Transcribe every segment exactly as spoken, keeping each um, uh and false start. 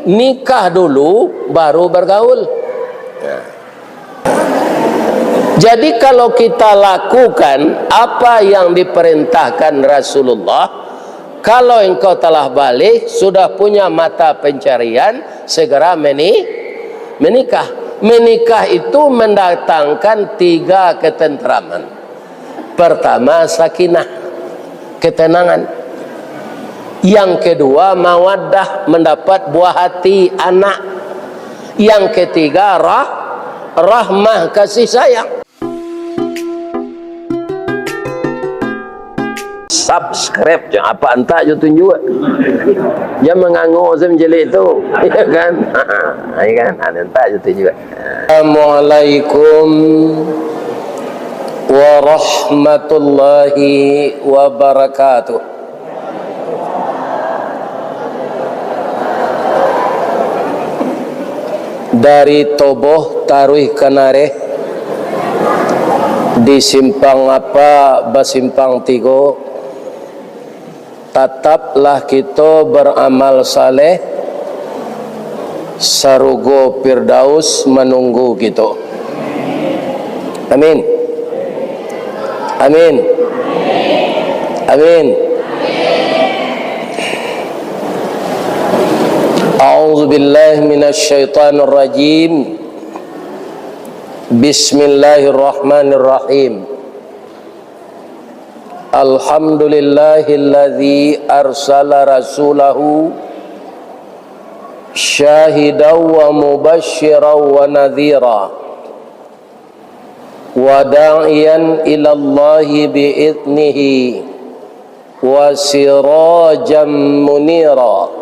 Nikah dulu, baru bergaul. Jadi, kalau kita lakukan apa yang diperintahkan Rasulullah, kalau engkau telah baligh, sudah punya mata pencarian, segera meni-, menikah. Menikah itu mendatangkan tiga ketenteraman. Pertama, sakinah, ketenangan. Yang kedua, mawaddah, mendapat buah hati, anak. Yang ketiga, rah-, rahmah, kasih sayang. Subscribe je, apa antak je tunjuk. Jangan mangango sajo macam tu. Ya kan? Ya kan? Ada antak je tunjuk. Assalamualaikum warahmatullahi wabarakatuh. Dari Toboh taruih ka Nareh, di simpang apa basimpang tigo, tataplah kito baramal saleh, sarugo Firdaus manunggu kito. Amin. Amin. Amin. A'udzubillahi minasyaitonirrajim. Bismillahirrahmanirrahim. Alhamdulillahilladzi arsala rasulahu syahidan wa mubasysyiran wa nadhira, wa da'iyan ilallahi bi'idnihi, wa sirajan munira,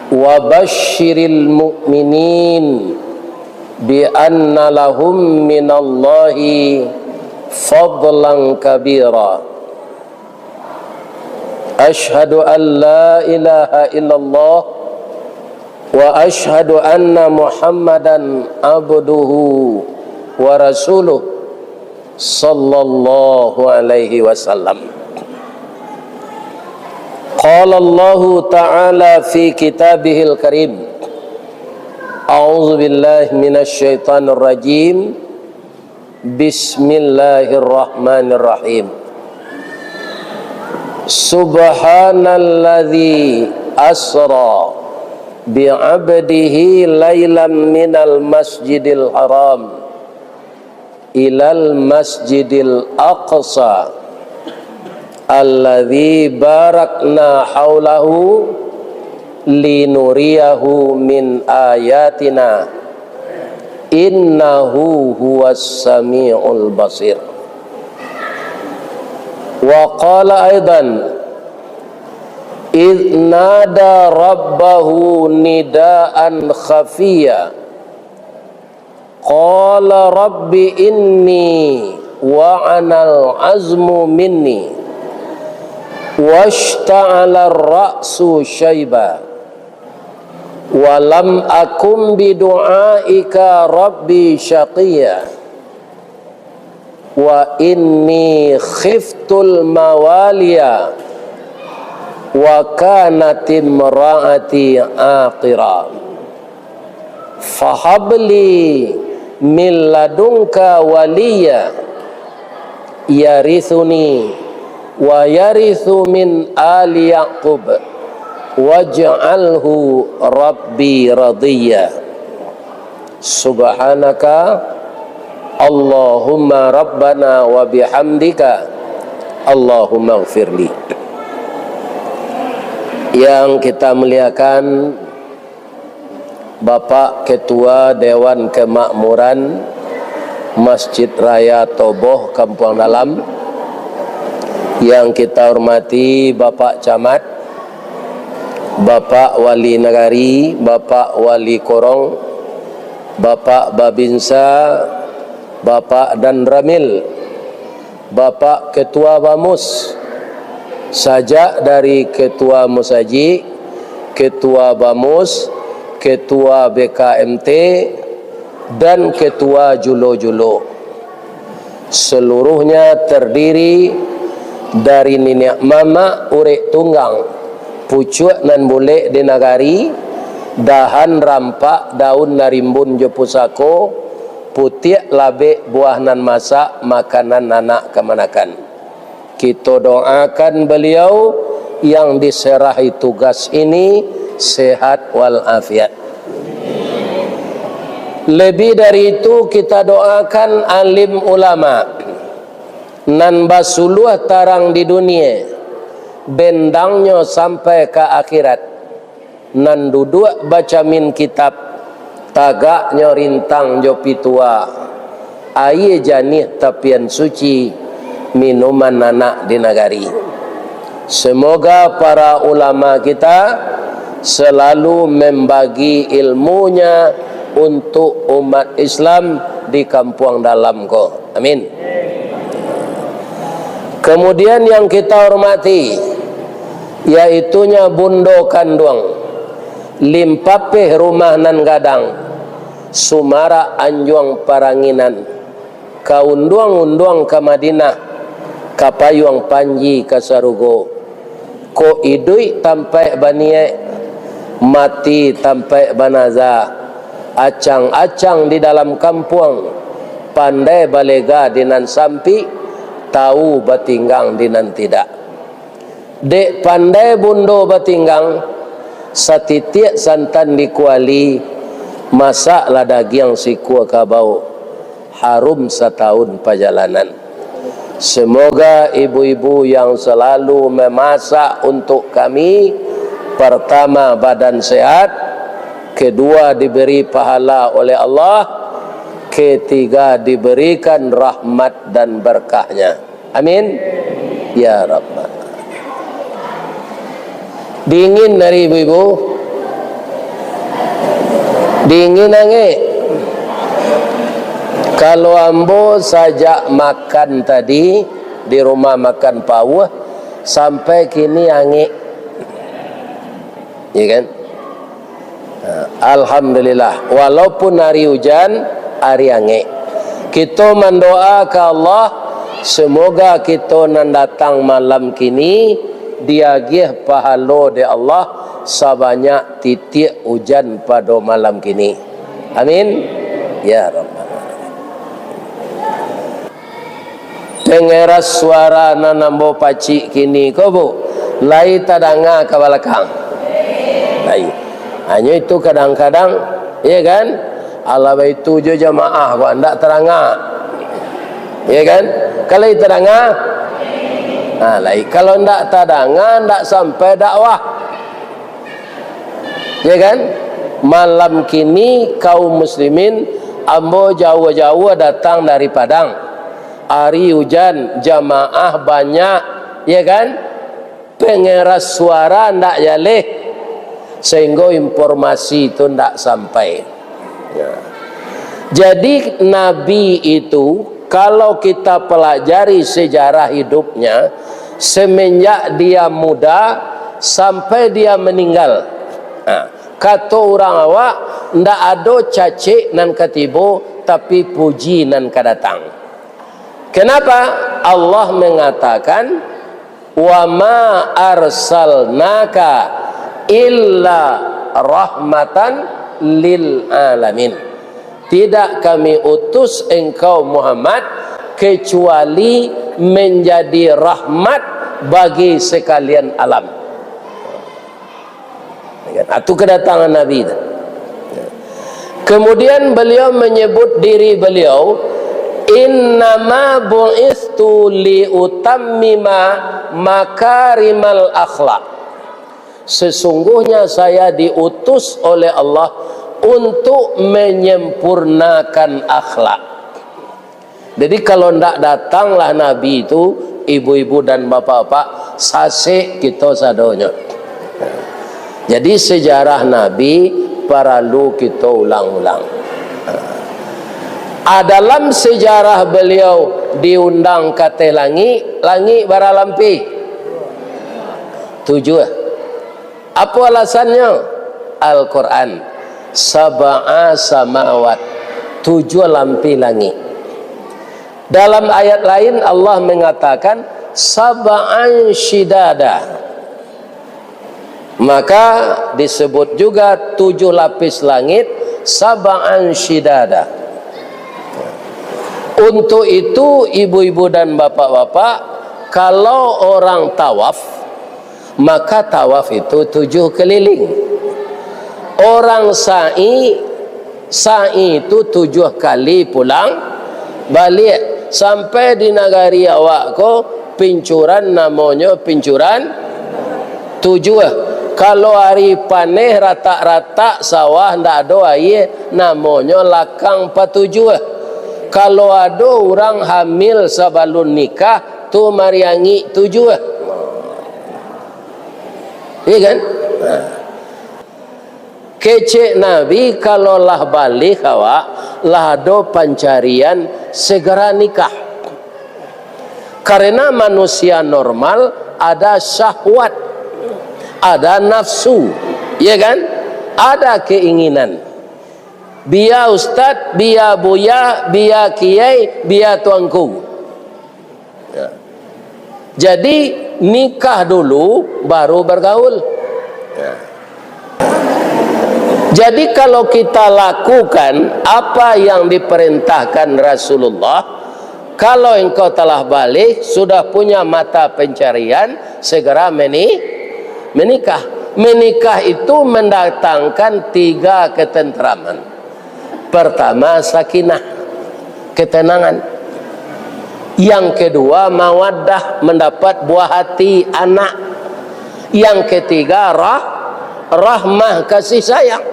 wa basyiril mu'minin bi anna lahum minallahi fadlan kabira. Asyhadu an la ilaha illallah wa asyhadu anna Muhammadan abduhu wa rasuluh, sallallahu alaihi wasallam. Qala Allahu ta'ala fi kitabihil karim. A'udzubillahi minasyaitonirrajim. Bismillahirrahmanirrahim. Subhanalladzi asra bi'abdihi lailam minal masjidil haram ilal masjidil aqsa alladzi barakna haulahu linuriyahu min ayatina, innahu huwas samiul basir. Wa qala aidan, idz nada rabbahu nidaan khafiyya, qala rabbi inni wa'anal azmu minni, washta'alar ra'su syaiba, wa lam akum bidu'aika rabbi syaqiyya, wa inni khiftul mawaliya wa kanatimra'ati aqira. Fahabli min ladunka waliya, yarithuni wa yarithu min ali Ya'qub, waj'alhu rabbi radiyya. Subhanaka Allahumma rabbana wa bihamdika, Allahumma gfirli. Yang kita muliakan, Bapak Ketua Dewan Kemakmuran Masjid Raya Toboh Kampuang Dalam, yang kita hormati Bapak Camat, Bapak Wali Nagari, Bapak Wali Korong, Bapak Babinsa, Bapak Danramil, Bapak Ketua Bamus, sajak dari Ketua Musajik, Ketua Bamus, Ketua B K M T, dan Ketua Julo-Julo. Seluruhnya terdiri dari niniak mamak urek tunggang, Pucuak nan bulek di nagari, dahan rampak, daun nan rimbun jo pusako, putiak labek buah nan masak, makanan anak kamanakan. Kito doakan baliau yang diserahi tugas ini sehat walafiat. Lebih dari itu, kita doakan alim ulama nan basuluah tarang di dunia, bendangnyo sampai ka akhirat, nan duduak bacamin kitab, tagaknyo rintang jo pitua, aia janiah tapian suci, minuman anak di nagari. Semoga para ulama kita selalu membagi ilmunya untuk umat Islam di Kampuang Dalam ko. Amin. Kemudian yang kita hormati, yaitunya Bundo Kanduang, Limpapeh Rumah Nan Gadang, Sumarak Anjuang Paranginan, ka unduang-unduang ka Madinah, ka payuang panji ka sarugo. Kok iduik tampaik baniaik, mati tampaik banaza, acang-acang di dalam kampuang, pandai balega di nan sampik, tawu batinggang di nan tidak. Dek pandai Bundo batinggang, satitiak santan di kuali, masaklah dagiang sikua kabau, harum satahun pajalanan. Semoga ibu-ibu yang selalu memasak untuk kami, pertama, badan sehat, kedua, diberi pahala oleh Allah, ketiga, diberikan rahmat dan berkahnya. Amin. Ya Rabbal. Dingin ari ibu-ibu? Dingin angek? Kalau ambo sajak makan tadi di rumah makan Pauh, sampai kini angek. Ya kan? Nah, alhamdulillah, walaupun ari ujan, ari angek. Kito mandoa ka Allah, semoga kito nan datang malam kini diagiah pahalo dek Allah sabanyak titiak ujan pado malam kini. Amin. Ya Rabbal Alamin. Pangeras suara nan ambo pacik kini ko, Bu, lai tadanga ka balakang? Lai. Hanyo itu kadang-kadang, ya kan? Alah baitu jo jamaah ko, ndak tadanga. Ya kan? Kalau tadanga, ha, lai. Kalau ndak tadanga, ndak sampai dakwah. Ya kan? Malam kini kaum muslimin, ambo jauah-jauah datang dari Padang. Ari ujan, jamaah banyak, ya kan? Pangeras suara ndak jaleh, sehingga informasi tu ndak sampai. Ya. Jadi, Nabi itu, kalau kita pelajari sejarah hidupnya, semenjak dia muda sampai dia meninggal. Nah, kato urang awak, ndak ado cacek nan ka tibo, tapi puji nan ka datang. Kenapa? Allah mengatakan, "Wa ma arsalnaka illa rahmatan lil alamin." Tidak Kami utus engkau, Muhammad, kecuali menjadi rahmat bagi sekalian alam. Itu kedatangan Nabi tu. Kemudian beliau menyebut diri beliau, "Innama bu'istu liutammima makarimal akhlak." Sesungguhnya saya diutus oleh Allah untuk menyempurnakan akhlak. Jadi, kalau ndak datanglah Nabi tu, ibu-ibu dan bapak-bapak, sasek kito sadonyo. Jadi, sejarah Nabi paralu kito ulang-ulang. Ah, dalam sejarah beliau diundang ka ateh langik, langik bara lampih? Tujuah. Apo alasannyo? Al-Quran. Sab'a samawat. Tujuah lampih langik. Dalam ayat lain, Allah mengatakan, "Sab'an syidada." Maka disebut juga tujuh lapis langit, sab'an syidada. Untuk itu, ibu-ibu dan bapak-bapak, kalau orang tawaf, maka tawaf itu tujuh keliling. Orang sa'i, sa'i itu tujuh kali pulang baliak. Sampai di nagari awak ko, pincuran namonyo pincuran tujuah. Kalau ari paneh, ratak-ratak sawah ndak ado aia, namonyo lakang patujuah. Kalau ado urang hamil sabalun nikah, tu mariangik tujuah. Iya kan? Nah. Kecek Nabi, kalau lah baligh awak, lah ado pancarian, segera nikah. Karena manusia normal ada syahwat, ada nafsu, ya kan? Ada keinginan. Bia ustad, bia buya, bia kiai, bia tuanku. Ya. Jadi, nikah dulu, baru bergaul. Ya. Jadi, kalau kita lakukan apa yang diperintahkan Rasulullah, kalau engkau telah baligh, sudah punya mata pencarian, segera meni-, menikah. Menikah itu mendatangkan tiga ketenteraman. Pertama, sakinah, ketenangan. Yang kedua, mawaddah, mendapat buah hati anak. Yang ketiga, rah-, rahmah, kasih sayang.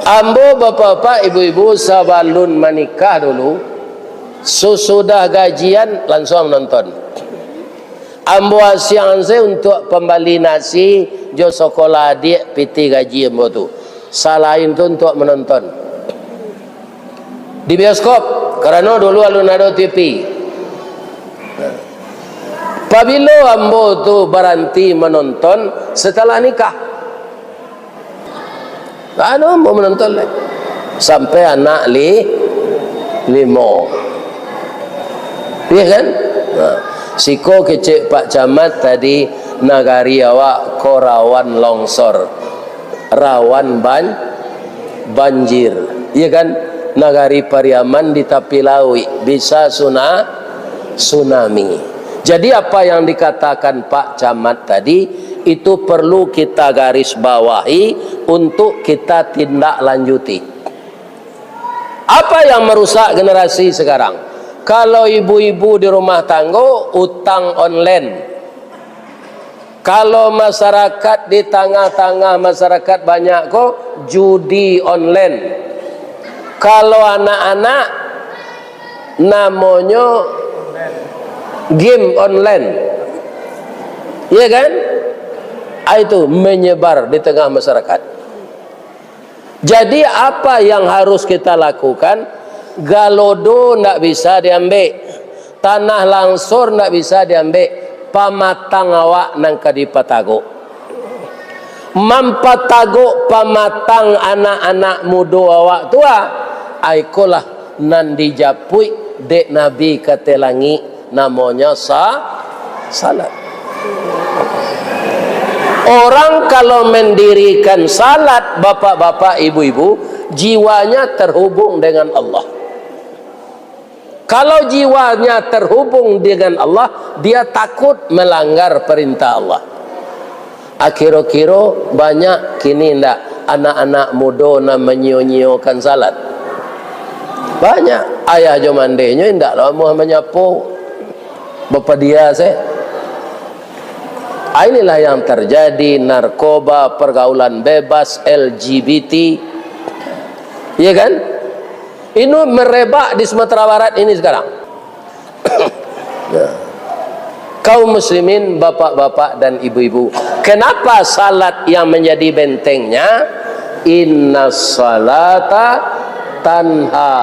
Ambo, bapak-bapak, ibu-ibu, sabalun manikah dulu, susudah gajian, lansuang nonton. Ambo asiang se untuak pambali nasi jo sakolah adiak pitih gaji ambo tu. Salain tu untuak manonton di bioskop, karano dulu alun ado T V. Pabilo ambo tu baranti manonton? Setelah nikah. Anu, ambo manonton lai. Sampai anak li-, limo. Iya kan? Nah, siko kecek Pak Camat tadi, nagari awak ko rawan longsor, rawan ban-, banjir. Iya kan? Nagari Pariaman di tapi lauik, bisa suna-, tsunami. Jadi, apa yang dikatakan Pak Camat tadi, itu perlu kita garis bawahi untuk kita tindak lanjuti. Apa yang merusak generasi sekarang? Kalau ibu-ibu di rumah tanggo, utang online. Kalau masyarakat, di tangah-tangah masyarakat banyak ko, judi online. Kalau anak-anak, namonyo game online. Iya kan? Ah, itu menyebar di tengah masyarakat. Jadi, apa yang harus kita lakukan? Galodo ndak bisa diambek, tanah langsor ndak bisa diambek, pamatang awak nan ka dipatagok. Mampatagok pamatang anak-anak mudo awak tu, ah, ikolah nan dijapuik dek Nabi ka ateh langik, namonyo sa-, salat. Orang kalau mendirikan salat, bapak-bapak, ibu-ibu, jiwanya terhubung dengan Allah. Kalau jiwanya terhubung dengan Allah, dia takut melanggar perintah Allah. Akiro-kiro banyak kini ndak anak-anak mudo nan manyio-nyiokan salat? Banyak. Ayah jo mandehnyo indak lah amuah manyapo. Bapadia se. Ah, inilah yang terjadi, narkoba, pergaulan bebas, L G B T. Iya kan? Ini merebak di Sumatera Barat ini sekarang. Ya. Kaum muslimin, bapak-bapak dan ibu-ibu, kenapa salat yang menjadi bentengnya? Inna salata tanha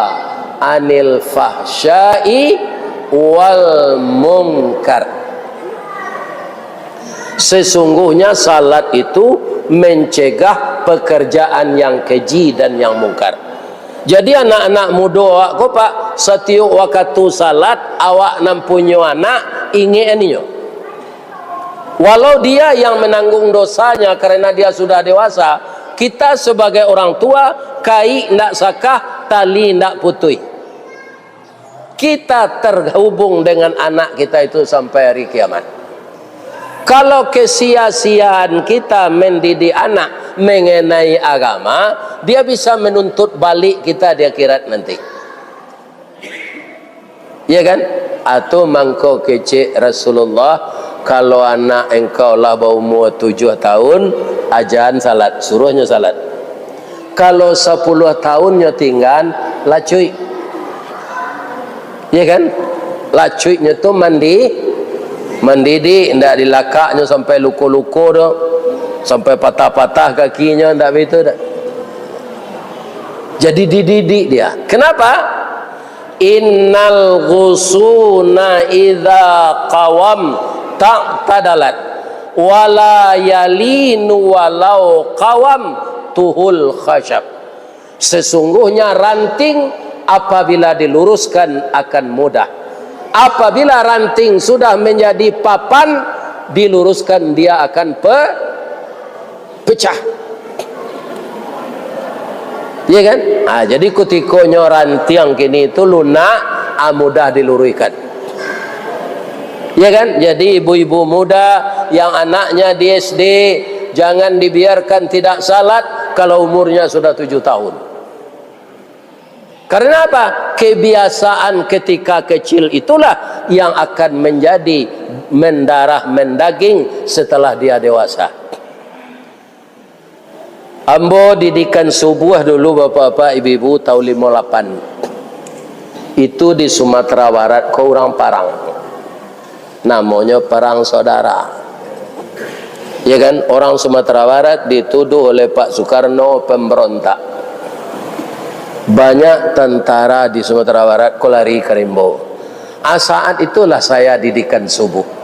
anil fahsyai wal munkar. Sesungguhnya salat itu mencegah pekerjaan yang keji dan yang mungkar. Jadi, anak-anak mudo awak ko, Pak, satiok wakatu salat, awak nan punyo anak, ingek ninyo. Walau dia yang menanggung dosanya karena dia sudah dewasa, kita sebagai orang tua, kaik ndak sakah, tali ndak putuih. Kita terhubung dengan anak kita itu sampai hari kiamat. Kalau kesia-siaan kita mendidik anak mengenai agama, dia bisa menuntut balik kita di akhirat nanti. Ya kan? Atau mangko kecek Rasulullah, "Kalau anak engkau lah baumur tujuh tahun, ajan salat, suruhnyo salat. Kalau sapuluah tahunnyo tinggan, lacuik." Ya kan? Lacuiknyo tu mandi, mandidik, ndak dilakaknyo sampai luko-luko tu, sampai patah-patah kakinyo, ndak begitu dak? Jadi dididik dia. Kenapa? "Innal ghusuna idza qawam taqtadalat, wala yalinu walau qawam tuhul khashab." Sesungguhnya ranting apabila diluruskan akan mudah. Apabila ranting sudah menjadi papan, diluruskan dia akan pe-, pecah. Ya kan? Ah, jadi kutikonyo rantiang kini tu lunak, ah, mudah diluruihkan. Ya kan? Jadi ibu-ibu muda yang anaknya di S D, jangan dibiarkan tidak salat kalau umurnya sudah tujuh tahun. Karena apa? Kebiasaan ketika kecil itulah yang akan menjadi mendarah mendaging setelah dia dewasa. Ambo didikan subuah dulu, bapak-bapak, ibu-ibu, tahun limo lapan. Itu di Sumatera Barat, ko urang parang. Namonyo parang saudara. Ya kan, orang Sumatera Barat dituduh oleh Pak Soekarno pemberontak. Banyak tentara di Sumatera Barat ko lari ka rimbo. Ah, saat itulah saya didikan subuh.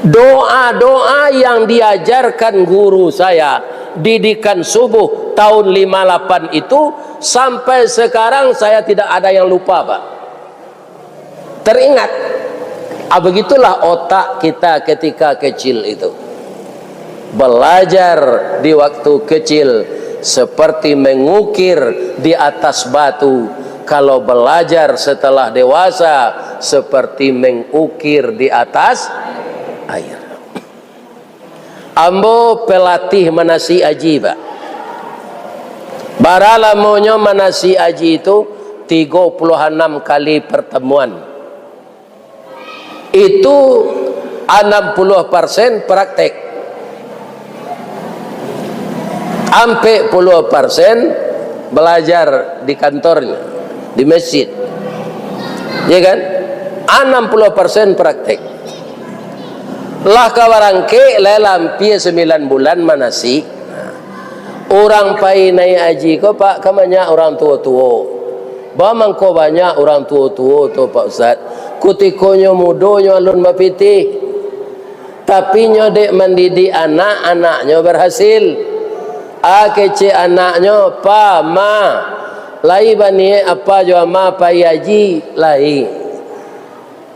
Doa-doa yang diajarkan guru saya, didikan subuh tahun lima lapan itu, sampai sekarang saya tidak ada yang lupa, Pak. Teringat. Ah, begitulah otak kita ketika kecil itu. Belajar di waktu kecil seperti mengukir di atas batu. Kalau belajar setelah dewasa, seperti mengukir di atas air. Ambo pelatih manasik aji, Pak. Bara lamonyo manasik aji tu? Tigo puluah anam kali pertemuan. Itu anam puluah persen praktek. Ampek puluah persen belajar di kantornyo, di masjid. Ya kan? Anam puluah persen praktek. Lah ka barangkek, lah lampia sambilan bulan manasik. Urang pai naiak aji ko, Pak, kan banyak urang tuo-tuo. Ba mangko banyak urang tuo-tuo tu, Pak Ustaz? Kutikonyo mudonyo alun bapitih. Tapi nyo dek mandidik anak, anaknyo barhasil. A kecek anaknyo, "Pa, Ma, lai baniaik apa jo Ama pai aji?" "Lai."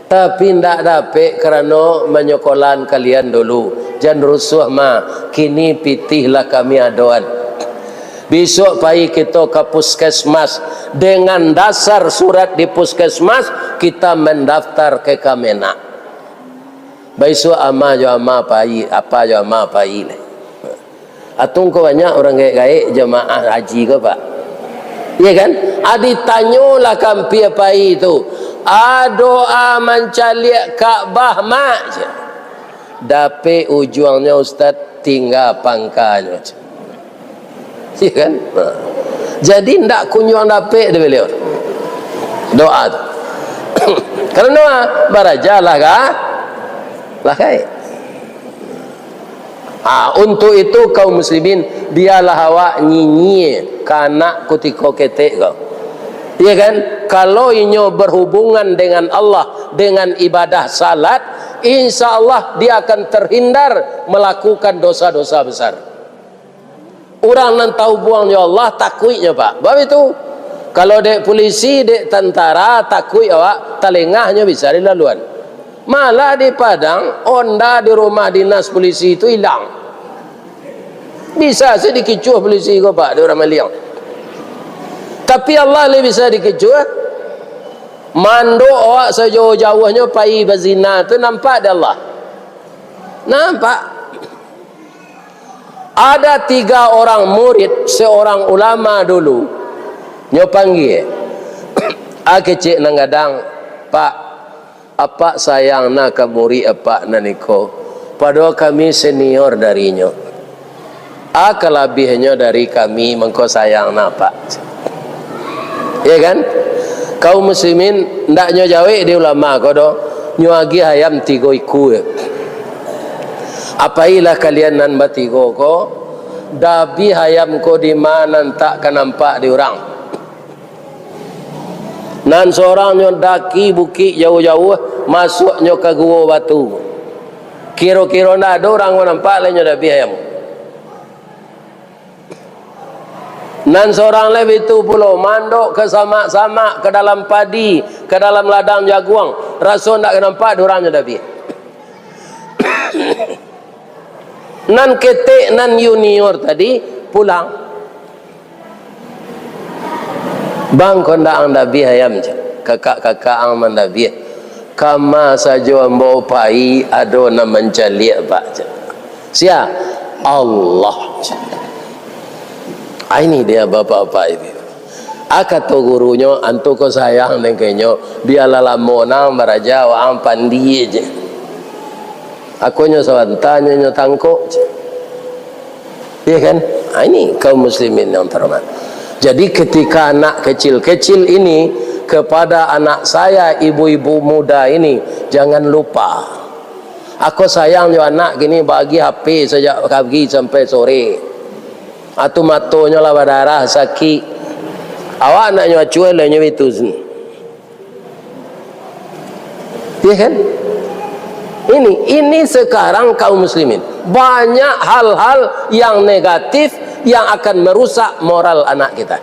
Tapi ndak dapek karano manyokolaan kalian dulu. Jan rusuah, Ma. Kini pitih lah kami adoan. Bisuak pai kito ka puskesmas. Dengan dasar surat di puskesmas, kita mendaftar ke Kemenag. Baisuak ama jo ama pai, apa jo ama pai lai. Atau ko banyak urang gaek-gaek jamaah haji ko, Pak. Iya kan? Ah, ditanyolah ka ampia pai tu, "A doa mancaliak Ka'bah, Mak?" Dapek ujuangnyo, Ustaz, tingga pangkanyo. Iya kan? Ha. Jadi, ndak kunjuang dapek dek baliau doa tu. Karano baraja lah ka, lah gaek. Ah, untuk itu, kaum muslimin, bialah awak nyinyia ka anak kutiko ketek ko. Iya kan? Kalau inyo berhubungan dengan Allah dengan ibadah salat, insya Allah dia akan terhindar melakukan dosa-dosa besar. Urang nan tahubuang jo Allah, takuiknyo, Pak. Sebab itu, kalau dek pulisi, dek tantara, takuik awak, talengahnyo bisa dilaluan. Malah di Padang, onda di rumah dinas polisi tu ilang. Bisa se dikicuah polisi ko, Pak, dek urang maliang. Tapi Allah lai bisa dikicuah. Mandok awak sajauah-jauahnyo pai bazina tu nampak dek Allah. Nampak. Ada tiga orang murid seorang ulama dulu. Nyo panggia. A kecek nan gadang, "Pak, apak sayang na ka murid apak nan iko. Padahal kami senior darinyo. A ka labiahnyo dari kami, mangko sayang na apak." Ya kan? Kaum muslimin, ndak nyo jawek di ulama ko doh. Nyo agiah ayam tigo ikua. "Apailah kalian nan batigo ko, dabiah ayam ko di ma nan tak ka nampak di urang." Nan sorang nyo daki bukik jauah-jauah, masuak nyo ka guo batu. Kiro-kiro ndak ado urang ko nampak lai nyo dabiah ayam. Nan sorang lai bitu pulo, mandok ka samak-samak, ka dalam padi, ka dalam ladang jaguang, raso ndak ka nampak dek urang nyo dabiah. Nan ketek, nan junior tadi pulang. "Bang, ko ndak ang dabiah ayam," cak. "Kakak-kakak ang mandabiah. Kama sajo ambo pai, ado nan mancaliak, Pak," cak. "Sia?" "Allah," cak. Ah, ini dia bapak-bapak ibu. Ah, kato gurunyo, "Antu ko sayang dek inyo, bialah lamo nan baraja, waang pandie je. Akonyo sabantanyo nyo tangkok je." Ya kan? Ah, ini kaum muslimin yang terhormat. Jadi, ketika anak kecil-kecil ini, kepada anak saya, ibu-ibu muda ini, jangan lupa. Ako sayang jo anak kini, bagi H P sajak pagi sampai sore. Atu matonyo lah badarah, sakik. Awak nak nyo acuah lah nyo itu sini. Ya kan? Ini, ini sekarang kaum muslimin. Banyak hal-hal yang negatif yang akan merusak moral anak kita.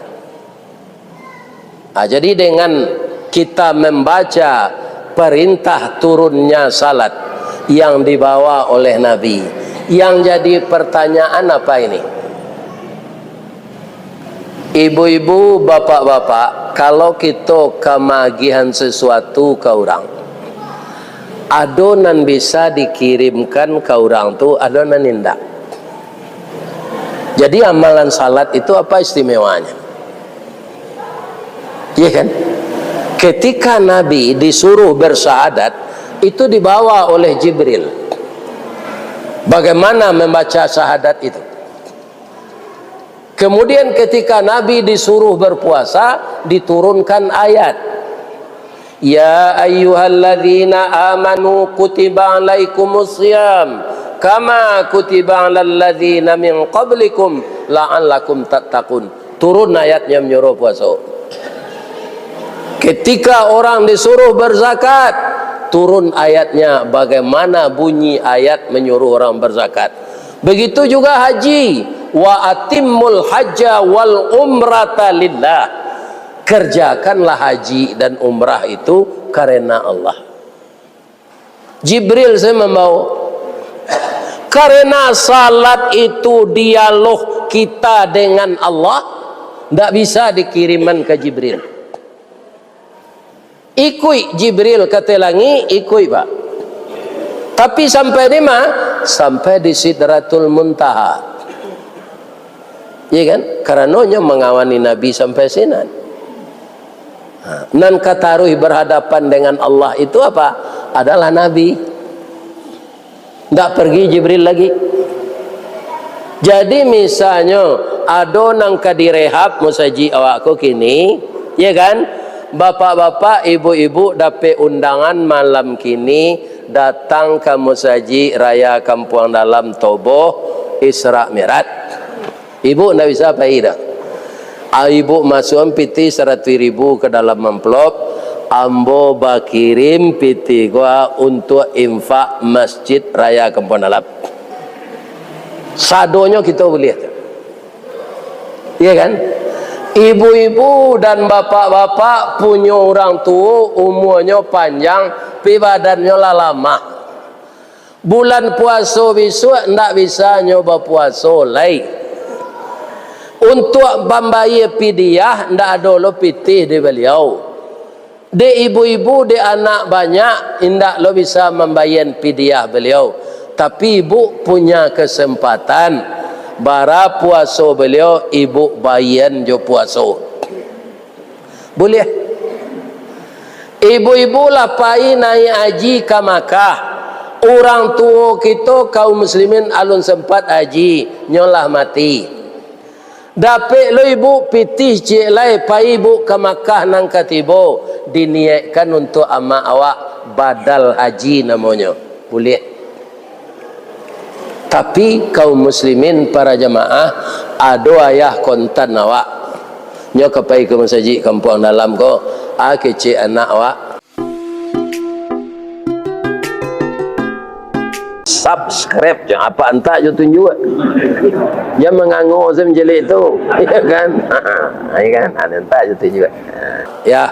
Ah, jadi dengan kita membaca perintah turunnya salat yang dibawa oleh Nabi, yang jadi pertanyaan apa ini? Ibu-ibu, bapak-bapak, kalau kito ka maagihan sesuatu ka urang, ado nan bisa dikirimkan ka urang tu, ado nan indak. Jadi, amalan salat itu apa istimewanya? Iya kan? Ketika Nabi disuruh bersyahadat, itu dibawa oleh Jibril. Bagaimana membaca syahadat itu? Kemudian, ketika Nabi disuruh berpuasa, diturunkan ayat, "Ya ayyuhalladzina amanu kutiba alaikumus siyam, kama kutiba alal ladzina min qablikum la'allakum tattaqun." Turun ayatnya menyuruh puasa. Ketika orang disuruh berzakat, turun ayatnya bagaimana bunyi ayat menyuruh orang berzakat. Begitu juga haji, "Wa atimmul hajja wal umrata lillah." Kerjakanlah haji dan umrah itu karena Allah. Jibril sajo mambawa. Karena salat itu dialog kita dengan Allah, ndak bisa dikiriman ka Jibril. Ikuik Jibril ka ateh langik, ikuik, Pak. Tapi sampai di ma? Sampai di Sidratul Muntaha. Iya kan? Karano nyo mangawani Nabi sampai sinan. Ha, nan ka taruih berhadapan dengan Allah itu apa? Adalah Nabi. Ndak pergi Jibril lagi. Jadi, misalnyo, ado nan ka direhab musajik awak ko kini, ya kan? Bapak-bapak, ibu-ibu dapek undangan malam kini, datang ka Musajik Raya Kampuang Dalam Toboh, Isra Mi'raj. Ibu ndak bisa pai dah. Ah, ibu masuakan pitih saratuih ribu ka dalam amplop, ambo bakirim pitih ko untuak infak Masjid Raya Kampuang Dalam. Sadonyo kito buliah tu. Iya kan? Ibu-ibu dan bapak-bapak punyo urang tuo, umuanyo panjang, Tapi badannyo lah lamah. Bulan puaso bisuak ndak bisa nyo bapuaso lai. Untuak mambayia pidiah, ndak ado lo pitih di baliau. Dek ibu-ibu, dek anak banyak, indak lo bisa mambayia pidiah baliau. Tapi ibu punya kesempatan, bara puaso baliau, ibu bayia jo puaso. Buliah. Ibu-ibu lah pai naiak haji ka Makkah. Urang tuo kito, kaum muslimin, alun sempat haji, nyo lah mati. Dapek lo ibu pitih ciek lai, pai ibu ka Makkah nan ka tibo, diniaikkan untuak amak awak, badal haji namonyo. Buliah. Tapi, kaum muslimin, para jamaah, ado ayah kontan awak. Nyo ka pai ka masajik Kampuang Dalam ko, ah, kecek anak awak. Subscribe, jan apak antak jo tunjuak. Jan mangango se manjelik tu. Iyo kan? Iyo kan? Ha, antak jo tunjuak. Ya,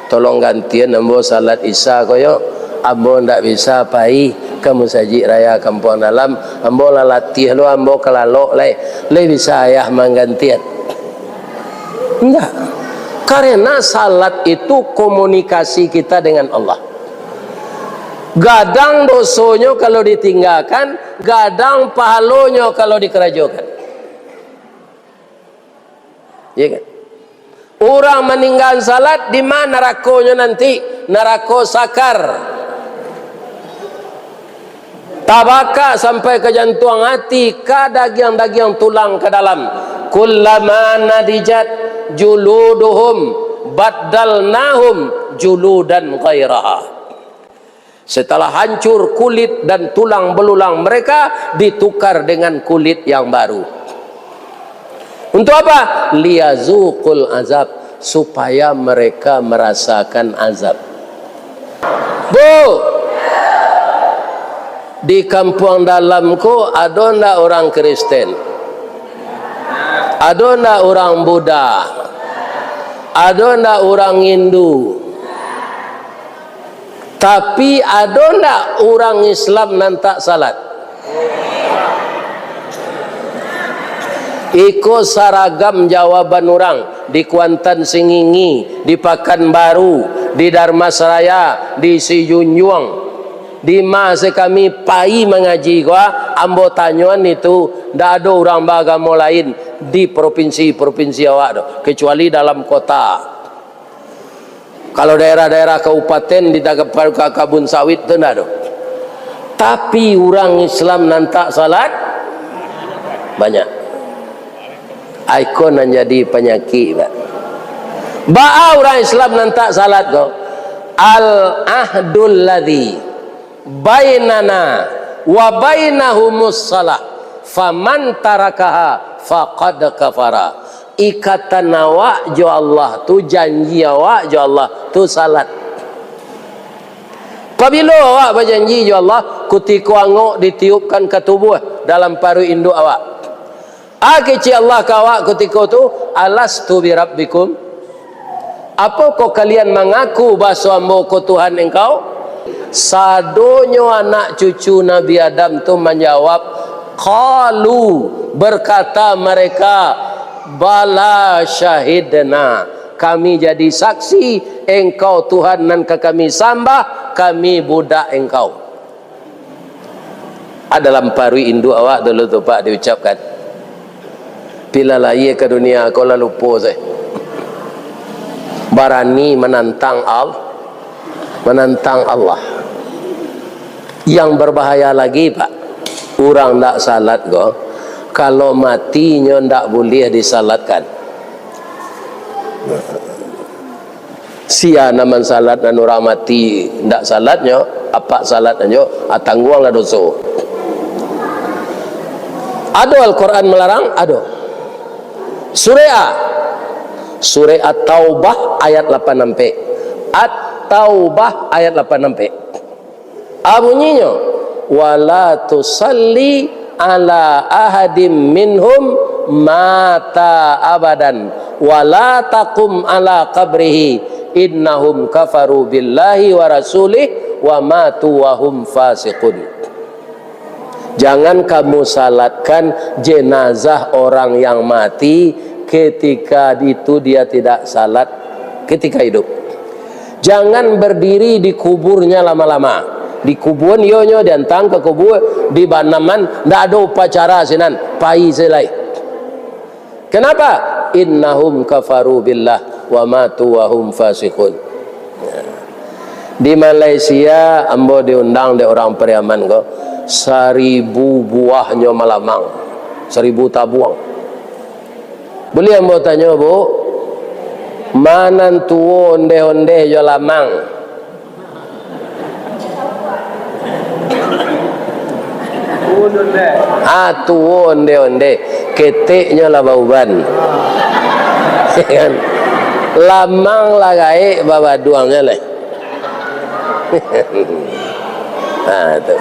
tolong gantian ambo salat Isya ko yo. Ambo ndak bisa pai ka Masajik Raya Kampuang Dalam. Ambo lah latiah lo, ambo ka lalok lai. Lai bisa ayah manggantian? Indak. Karena salat itu komunikasi kita dengan Allah. Gadang dosonyo kalau ditinggakan, gadang pahalonyo kalau dikarajokan. Iya kan? Urang maninggakan salat, di ma narakonyo nanti? Narako sakar. Tabaka sampai ka jantuang ati, ka dagiang-dagiang tulang ka dalam. Kullama nadijat juluduhum baddalnahum juludan ghairaha. Setelah hancur kulit dan tulang belulang mereka, ditukar dengan kulit yang baru. Untuk apa? Liyazuqul azab, supaya mereka merasakan azab. Bu, di Kampuang Dalam ko ado ndak urang Kristen? Ado ndak urang Buddha? Ado ndak urang Hindu? Tapi, ado ndak urang Islam nan tak salat? Iko saragam jawaban urang di Kuantan Singingi, di Pakanbaru, di Dharmasraya, di Sijunjuang. Di ma se kami pai mangaji ko, ah, ambo tanyoan itu, ndak ado urang baagamo lain di propinsi-propinsi awak tu, kecuali dalam kota. Kalau daerah-daerah kabupaten di Tagapar-, ka-, kabun sawit tu ndak ado. Tapi urang Islam nan tak salat banyak. Ai ko nan jadi panyakik, Pak. Baa urang Islam nan tak salat ko? Al-ahdul ladzi bainana wa bainahumus shalah, faman tarakaha faqad kafara. Ikatan awak jo Allah tu, janji awak jo Allah tu salat. Pabilo awak bajanji jo Allah? Kutiko angok ditiupkan ka tubuah dalam paruik induak awak. A, kecek Allah ka awak kutiko tu, "Alastu birabbikum?" Apokoh kalian mangaku baso Ambo ko Tuhan engkau? Sadonyo anak cucu Nabi Adam tu manjawab, qalu, berkata mereka, "Bala syahidna, kami jadi saksi, Engkau Tuhan nan ka kami sambah, kami budak Engkau." A, dalam paruik induak awak dulu tu, Pak, diucapkan. Pila lahia ka dunia ko lah lupo se. Barani manantang Al-, manantang Allah. Yang berbahaya lagi, Pak, urang ndak salat ko, kalau mati nyo ndak buliah disalatkan. Sia nan mansalat nan urang mati ndak salatnyo, apak salat nyo, ah, tangguanglah doso. Ado Al-Quran malarang? Ado. Surah A. Surah At-Taubah ayat lapan ampek. At-Taubah ayat lapan ampek. A bunyinyo, "Wala tusalli ala ahadim minhum mata abadan, wala taqum ala qabrihi, innahum kafaru billahi wa rasulih, wa matu wa hum fasiqun. Jangan kamu salatkan jenazah orang yang mati ketika itu dia tidak salat ketika hidup. Jangan berdiri di kuburnya lama-lama. Dikubuan iyonyo, diantang ka kubua, dibanaman, ndak ado upacara sinan, pai se lai. Kenapa? Innahum kafaru billah wa matu wa hum fasiqun. Di Malaysia, ambo diundang dek urang Pariaman ko, saribu buahnyo malamang, saribu tabuang. Buliah ambo tanyo, Bu, ma nan tuo ondeh-ondeh jo lamang? Ah, tuo ondeh-ondeh, keteknyo lah bauban. Kan? Lamang lah gaek babaduangnyo lai. Ah, tu.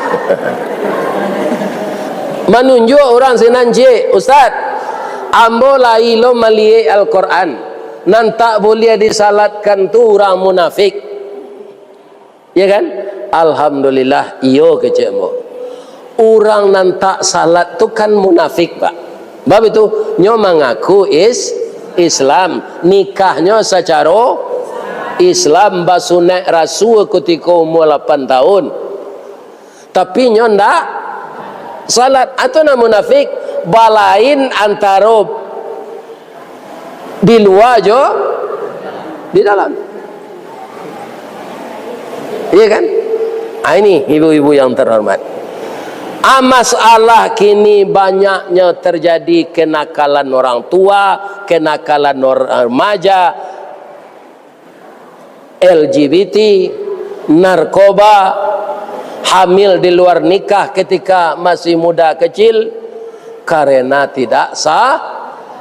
Manunjuak urang sinan ciek, "Ustaz, ambo lai lo maliek Al-Quran, nan tak buliah disalatkan tu urang munafik." Ya kan? Alhamdulillah, iyo kecek ambo. Urang nan tak salat tu kan munafik, Pak. Bab itu, nyo mangaku is-, Islam, nikahnyo sacaro Islam, basunaik rasul kutiko umua lapan tahun. Tapi nyo ndak salat. Atau nan munafik, balain antaro di lua jo di dalam. Iya kan? Ah, ini ibu-ibu yang terhormat. Ah, masalah kini banyaknya terjadi kenakalan orang tua, kenakalan orang remaja, L G B T, narkoba, hamil di luar nikah ketika masih muda kecil, karena tidak sa-,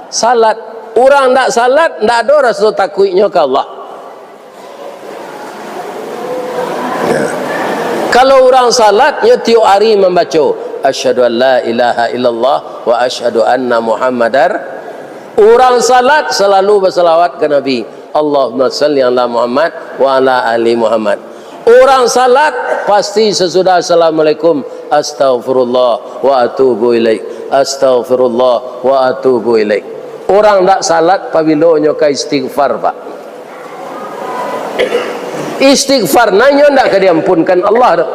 salat. Urang ndak salat, ndak ado raso takuiknyo ka Allah. Ya. Kalau urang salat, nyo tiok ari mambaco, "Asyhadu an la ilaha illallah wa asyhadu anna Muhammadar." Urang salat salalu basalawat ka Nabi. Allahumma salli ala Muhammad wa ala ali Muhammad. Urang salat, pasti sasudah assalamualaikum, "Astaghfirullah wa atubu ilaik. Astaghfirullah wa atubu ilaik." Urang ndak salat, pabilo nyo ka istighfar, Pak? Istighfar, nah, nyo ndak ka diampunkan Allah doh.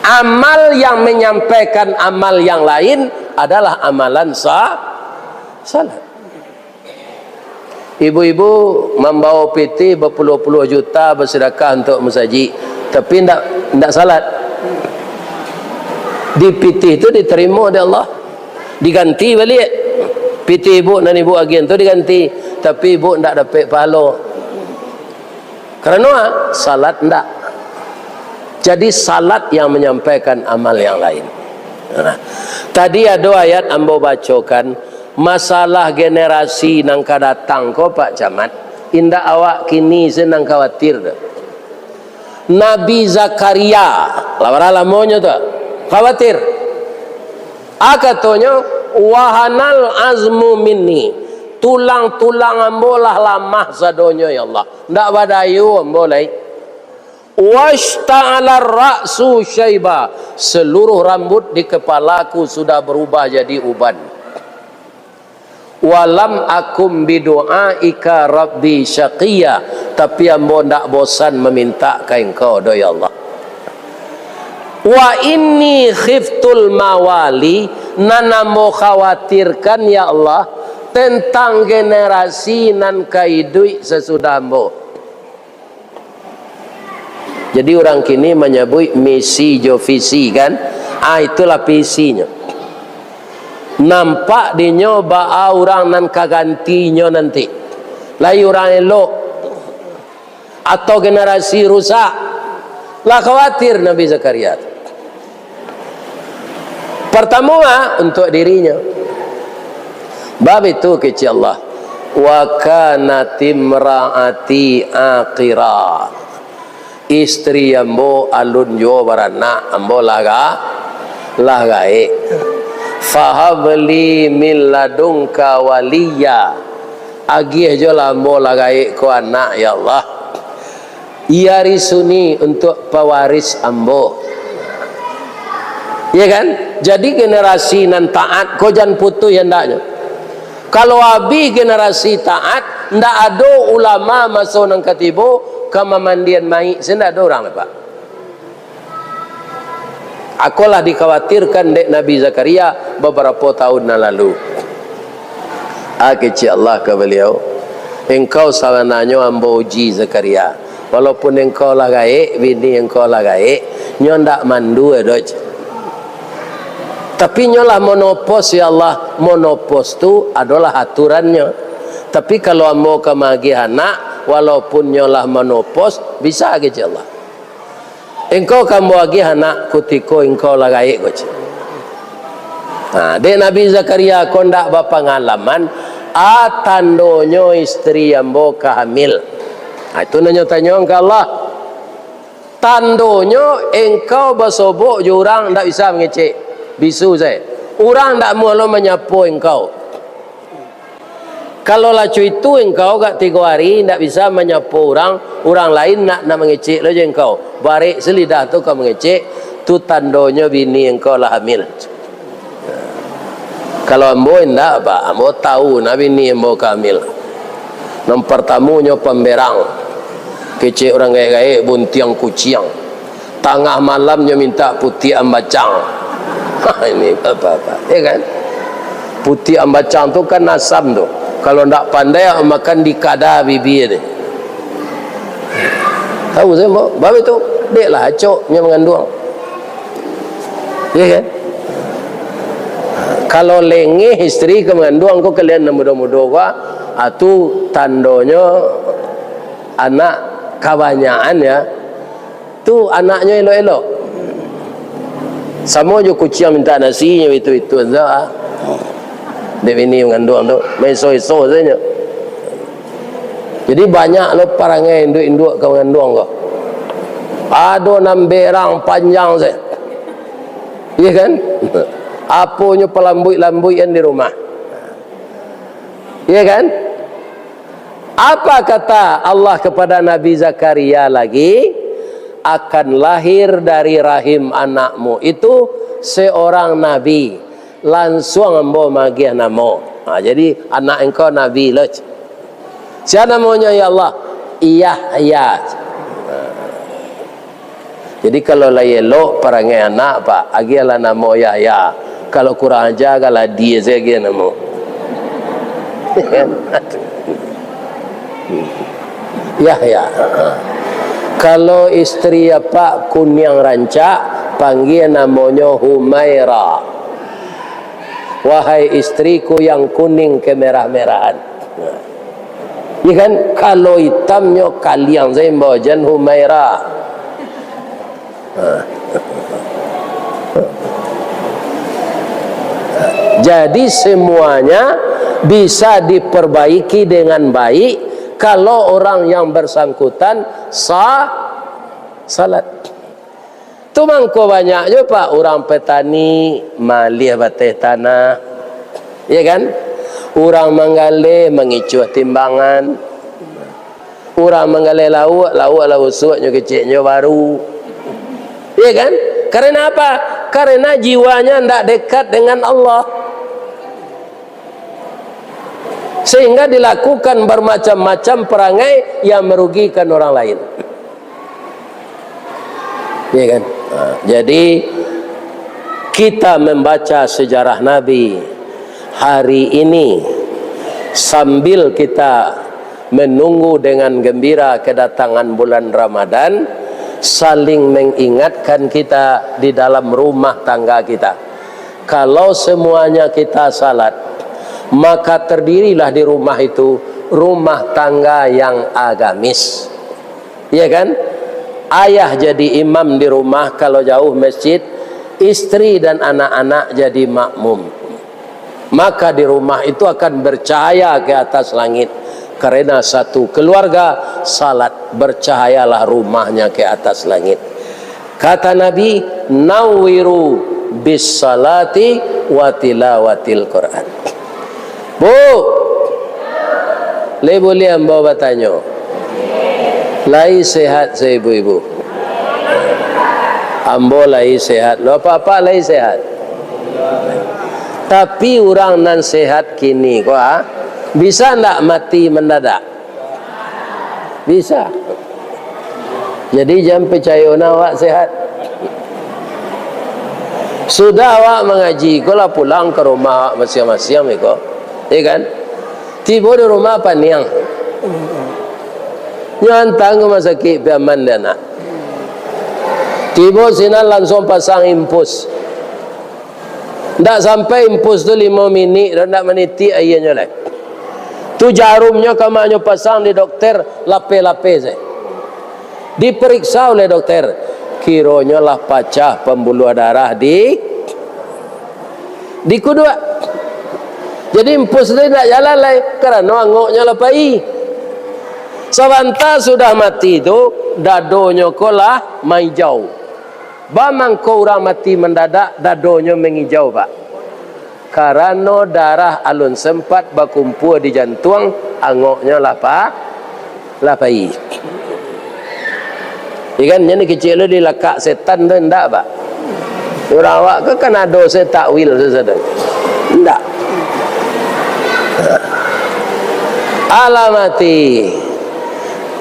Amal yang menyampaikan amal yang lain adalah amalan sa-, salat. Ibu-ibu mambawa pitih bapuluah-puluah juta basadakah untuak masajik, tapi ndak, ndak salat. Di pitih tu ditarimo dek Allah, diganti baliak. Pitih ibu nan ibu agiahan tu diganti, tapi ibu ndak dapek pahalo. Karano salat ndak. Jadi, salat yang manyampaikan amal yang lain. Nah, tadi ado ayat ambo bacokan, masalah generasi nan ka datang ko, Pak Camat, indak awak kini se nan khawatir tu. Nabi Zakaria, lah bara lamonyo tu, khawatir. A, katonyo, "Wahanal azmu minni, tulang-tulang ambo lah lamah sadonyo, ya Allah. Ndak badayo ambo lai. Washta'ala ra'su syaiba, seluruh rambut di kepalaku sudah berubah jadi uban. Walam akum bidu'aika rabbi syaqiyya, tapi ambo ndak bosan mamintak ka Engkau, doh ya Allah. Wa inni khiftul mawali, nan ambo khawatirkan, ya Allah, tentang generasi nan ka iduik sasudah ambo." Jadi, urang kini manyabuik misi jo visi, kan? Ah, itulah visinyo. Nampak dinyo baa urang nan ka gantinyo nanti. Lai urang elok atau generasi rusak? Lah khawatir Nabi Zakaria tu. Partamo, ah, untuak dirinyo. Bab itu kecek Allah, "Wa kanat imraati aqira." Istri ambo alun juo baranak, ambo lah ga-, lah gaek. "Fahabli min ladunka waliya." Agiah jolah ambo lah gaek ko anak, ya Allah. Iyarisuni, untuk pawaris ambo. Iya kan? Jadi generasi nan taat ko jan putuih andaknyo. Kalau abih generasi taat, ndak ado ulama maso nan ka tibo ka mamandian mayik, se ndak ado urang lai, Pak. Ako lah dikhawatirkan dek Nabi Zakaria babarapo tahun nan lalu. Ah, kecek Allah ka baliau, "Engkau sabananyo ambo uji, Zakaria. Walaupun engkau lah gaek, bini engkau lah gaek, nyo ndak mandua doh." Tapi nyo lah monopos, ya Allah. Monopos tu adolah aturannyo. Tapi kalau ambo ka maagiah anak, walaupun nyo lah monopos, bisa, kecek Allah. Engkau ka ambo agiah anak kutiko engkau lah gaek ko, cek. Nah, dek Nabi Zakaria ko ndak bapangalaman, a tandonyo isteri ambo ka hamil. Nah, itu nan nyo tanyoan ka Allah. Tandonyo engkau basobok jo urang ndak bisa mangecek. Bisu sae. Urang ndak amuah lo manyapo engkau. Kalau lah co itu engkau agak tigo ari indak bisa manyapo urang, urang lain nak, nak mangecek lo jo engkau. Barek se lidah tu ka mangecek, tu tandonyo bini engkau lah hamil. Kalau ambo indak, Pak, ambo tahu nah bini ambo ka hamil. Nan partamonyo pamberang. Kecek urang gaek-gaek, buntiang kuciang. Tangah malam nyo mintak putiak ambacang. Ini apa-apa, ya kan? Putiak ambacang tu kan asam tu. Kalau ndak pandai, makan di kada bibia tu. Tahu sae, Mbok? Babe tu, dek lah acok nyo manganduang. Ya kan? Kalau lengeh isteri ka manganduang ko, kalian nan mudo-mudo ko, ah, tu tandonyo anak kabanyakan, ya. Tu anaknyo elok-elok. Samo jo kuciang mintak nasi, nyo itu-itu sajo, ah. Dek bini manganduang tu, maiso-iso sajo. Jadi, banyak lo parangai induak-induak ka manganduang ko. Ado nan berang panjang sajo. Iya kan? Aponyo palambuik-lambuikan di rumah. Iya kan? Apa kata Allah kepada Nabi Zakaria lagi? "Akan lahir dari rahim anakmu itu seorang nabi. Lansuang ambo magiah namo." Ha, jadi, anak engkau nabi lo. Sia namonyo, ya Allah? Yahya. Jadi, kalau lai elok parangai anak, Pak, agiahlah namo Yahya. Kalau kurang aja, kalau dia saya agiah namo. Yahya. Kalau isteri apak kuniang rancak, panggia namonyo Humaira. Wahai istriku yang kuning kemerah-merahan. Iya kan? Kalau itamnyo kaliang saimbo, jan Humaira. Jadi, semuanya bisa diperbaiki dengan baik kalau orang yang bersangkutan sa-, salat. Tu mangko banyak juo, Pak, urang petani malih bateh tanah, ya kan? Urang manggaleh mangicuah timbangan, urang manggaleh lauak, lauak lah usuak nyo keceknyo baru, ya kan? Karena apa? Karena jiwanya ndak dekat dengan Allah, sehingga dilakukan bermacam-macam perangai yang merugikan orang lain. Ya kan? Ha, jadi, kita membaca sejarah Nabi hari ini, sambil kita menunggu dengan gembira kedatangan bulan Ramadan, saling mengingatkan kita di dalam rumah tangga kita. Kalau semuanya kita salat, maka terdirilah di rumah itu rumah tangga yang agamis. Ya kan? Ayah jadi imam di rumah, kalau jauh masjid, istri dan anak-anak jadi makmum. Maka di rumah itu akan bercahaya ke atas langit. Karena satu keluarga salat, bercahayalah rumahnya ke atas langit. Kata Nabi, "Nawwiru bis salati wa tilawatil Quran." Bu, lai buliah ambo batanyo? Lai sehat, se ibu-ibu? Ambo lai sehat. Lo, apak-apak lai sehat? Tapi, urang nan sehat kini ko, ah, bisa ndak mati mandadak? Bisa. Jadi, jan picayo nah awak sehat. Sudah awak mangaji ko lah, pulang ka rumah awak masiang-masiang iko. Iyo kan? Tibo di rumah paniang. Nyo antang ka rumah sakik, pi aman dek anak. Tibo sinan, langsuang pasang infus. Ndak sampai infus tu limo minik doh, ndak manitik aianyo lai. Tu jarumnyo ka mak nyo pasang di dokter, lapeh-lapeh sajo. Diperiksa oleh dokter, kironyo lah pacah pambuluah darah di, di kuduak. Jadi, infus tu indak jalan lai, karano angoknyo lah pai. Sabanta sudah mati tu, dadonyo ko lah maijau. Baa mangko urang mati mandadak dadonyo mangijau, Pak? Karano darah alun sempat bakumpua di jantuang, angoknyo lah pa-, lah pai. Iyo kan, jan kecek lo dilakak setan tu, indak, Pak? Urang awak ko kan ado se takwil sasado. Indak. Alamati.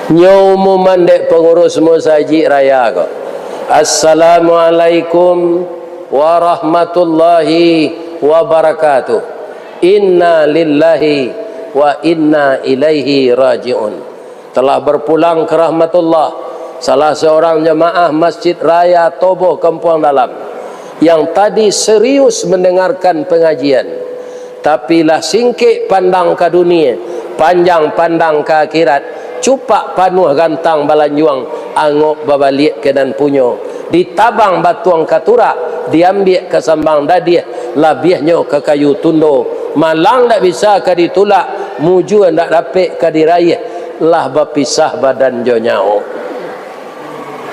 Nyo umuman dek pangurus musajik raya ko. Assalamualaikum warahmatullahi wabarakatuh. Inna lillahi wa inna ilaihi raji'un. Telah berpulang ke rahmatullah, salah seorang jamaah Masjid Raya Toboh Kampuang Dalam yang tadi serius mendengarkan pengajian. Tapi lah singkek pandang ka dunia, panjang pandang ka akhirat, cupak panuah gantang balanjuang, angok babaliak ka nan punyo, ditabang batuang ka turak, diambiak ka sambang dadiah, labiahnyo ka kayu tundo, malang ndak bisa ka ditulak, mujua ndak dapek ka diraiah, lah bapisah badan jo nyawo.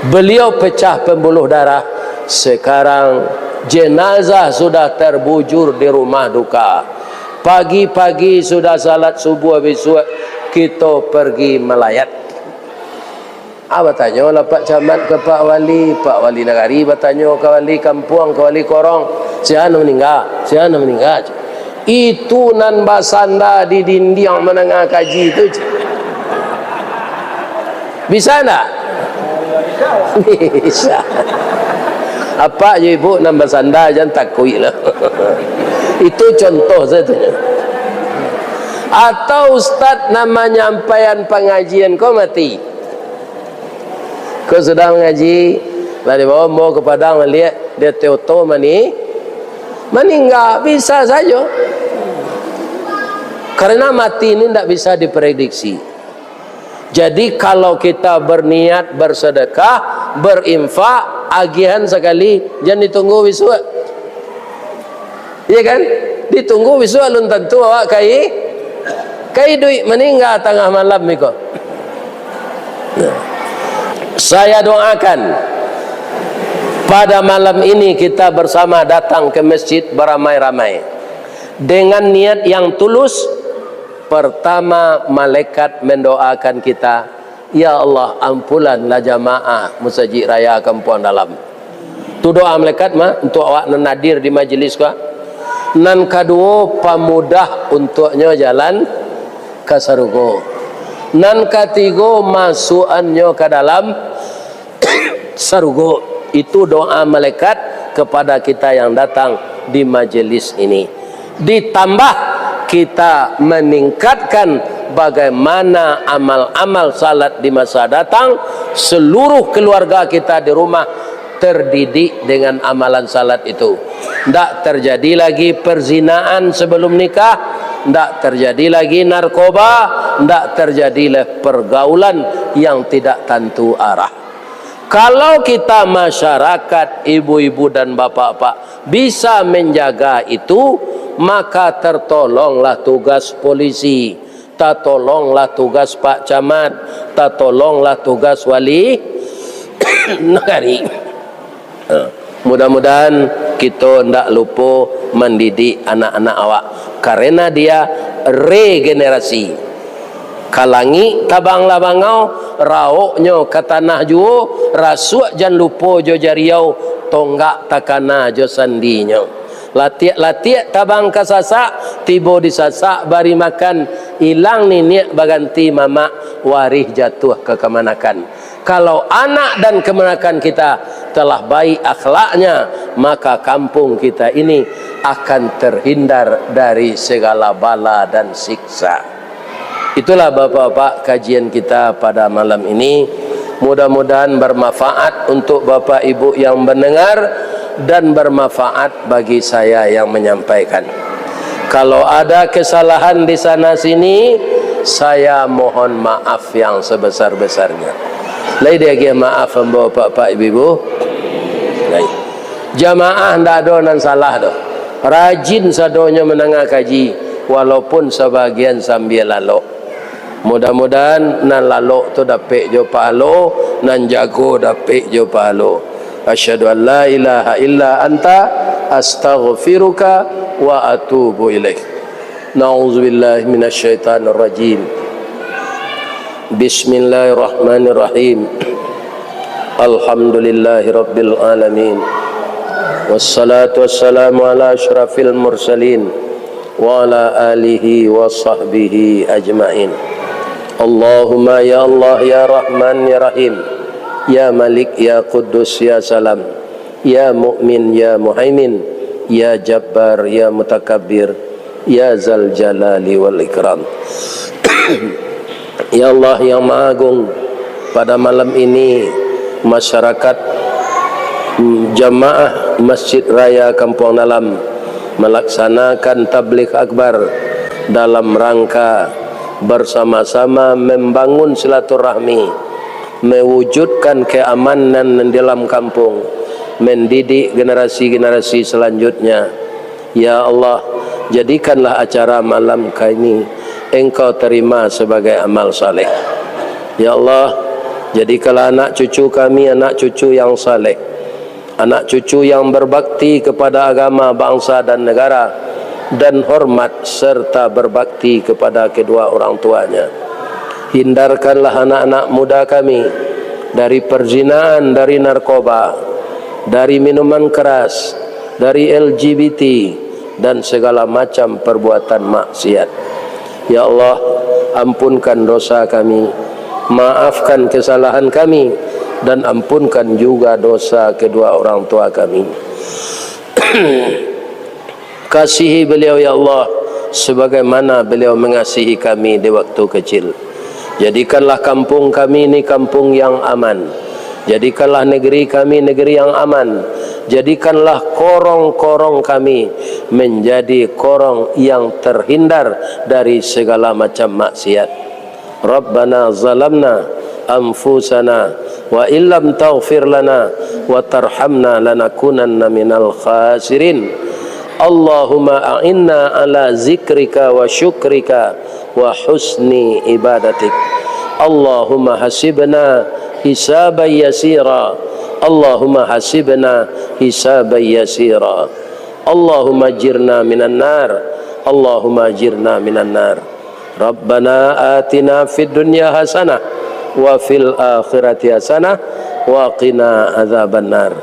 Beliau pecah pembuluh darah. Sekarang, jenazah sudah terbujur di rumah duka. Pagi-pagi sudah salat subuh bisuak, kito pergi malayat. Ah, batanyolah Pak Camat ka Pak Wali, Pak Wali Nagari batanyo ka wali kampuang, ka wali korong, "Sia nan maningga, sia nan maningga?" Itu nan basanda di dindiang manangah kaji tu, cik. Bisa ndak? Bisa. Apak jo ibu nan basanda, jan takuik lah. Itu contoh sajo. Atau ustaz nan manyampaian pangajian ko mati. Ko sudah mangaji, lah dibawa ambo ka Padang baliak, di ateh oto mani-, maningga, bisa sajo. Karena mati ni ndak bisa diprediksi. Jadi, kalau kita berniat bersedekah, berinfak, agiahan sakali, jan ditunggu bisuak. Iya kan? Ditunggu bisuak, alun tantu awak ka i-, ka iduik, maningga tangah malam iko. Nah. Saya doakan pada malam ini kita bersama datang ke masjid beramai-ramai dengan niat yang tulus. Pertama, malaikat mendoakan kita, "Ya Allah, ampunanlah jamaah Musajik Raya Kampuang Dalam." Tu doa malaikat mah, untuak awak nan hadir di majelis ko. Nan kaduo, pamudah untuaknyo jalan ka sarugo. Nan katigo, masuakannyo ka dalam sarugo. Itu doa malaikat kepada kita yang datang di majelis ini. Ditambah kita meningkatkan bagaimana amal-amal salat di masa datang, seluruh keluarga kita di rumah terdidik dengan amalan salat itu. Ndak terjadi lagi perzinaan sebelum nikah, ndak terjadi lagi narkoba, ndak terjadi lagi pergaulan yang tidak tantu arah. Kalau kita masyarakat, ibu-ibu dan bapak-bapak, bisa menjaga itu, maka tertolonglah tugas polisi, tatolonglah tugas Pak Camat, tatolonglah tugas wali nagari. Ha, mudah-mudahan kito ndak lupo mandidik anak-anak awak, karena dia regenerasi. Ka langik tabanglah bangau, raoknyo ka tanah juo, rasuak jan lupo jo jariau, tonggak takana jo sandinyo. Latiak-latiak tabang ka sasak, tibo di sasak bari makan, ilang niniak baganti mamak, warih jatuah ka kamanakan. Kalau anak dan kemenakan kita telah baik akhlaknya, maka kampung kita ini akan terhindar dari segala bala dan siksa. Itulah, Bapak-bapak, kajian kita pada malam ini. Mudah-mudahan bermanfaat untuk Bapak Ibu yang mendengar dan bermanfaat bagi saya yang menyampaikan. Kalau ada kesalahan di sana sini, saya mohon maaf yang sebesar-besarnya. Lai diagiah maaf ambo, Bapak-bapak, Ibu-ibu? Lai. Jamaah ndak ado nan salah doh. Rajin sadonyo mandanga kaji, walaupun sabagian sambia lalok. Mudah-mudahan nan lalok tu dapek jo pahalo, nan jago dapek jo pahalo. Asyhadu an la ilaha illa anta, astaghfiruka wa atubu ilaik. Na'udzubillahi minasyaitonirrajim. Bismillahirrahmanirrahim. Alhamdulillahirabbil alamin. Wassalatu wassalamu ala asyrafil mursalin wa ala alihi wa sahbihi ajmain. Allahumma ya Allah, ya Rahman, ya Rahim, ya Malik, ya Quddus, ya Salam, ya Mukmin, ya Muhaimin, ya Jabbar, ya Mutakabbir, ya Zal Jalali wal Ikram. Ya Allah yang Maha Agung, pada malam ini masyarakat, mm, jamaah Masjid Raya Kampuang Dalam melaksanakan tabligh akbar dalam rangka bersama-sama membangun silaturahmi, mewujudkan keamanan di dalam kampung, mendidik generasi-generasi selanjutnya. Ya Allah, jadikanlah acara malam kami Engkau terima sebagai amal saleh. Ya Allah, jadikanlah anak cucu kami anak cucu yang saleh, anak cucu yang berbakti kepada agama, bangsa, dan negara, dan hormat serta berbakti kepada kedua orang tuanya. Hindarkanlah anak-anak muda kami dari perzinaan, dari narkoba, dari minuman keras, dari L G B T, dan segala macam perbuatan maksiat. Ya Allah, ampunkan dosa kami, maafkan kesalahan kami, dan ampunkan juga dosa kedua orang tua kami. Kasihi beliau, ya Allah, sebagaimana beliau mengasihi kami di waktu kecil. Jadikanlah kampung kami ini kampung yang aman. Jadikanlah negeri kami negeri yang aman. Jadikanlah korong-korong kami menjadi korong yang terhindar dari segala macam maksiat. Rabbana zalamna anfusana wa illam taghfir lana wa tarhamna lanakunanna minal khasirin. Allahumma a'inna ala zikrika wa syukrika wa husni ibadatik. Allahumma hasibna hisaban yasira. Allahumma hasibna hisaban yasira. Allahumma ajirna minan nar. Allahumma ajirna minan nar. Rabbana atina fid dunya hasanah wa fil akhirati hasanah wa qina adzabannar.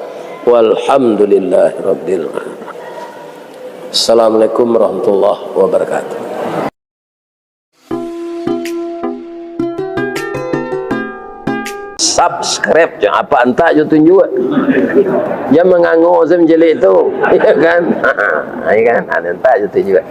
Walhamdulillahi rabbil alamin. Assalamualaikum warahmatullahi wabarakatuh. Subscribe je, apa antak je tunjuk. Jangan mangango sajo mancaliak tu. Ya kan? Ya kan? Antak je tunjuk.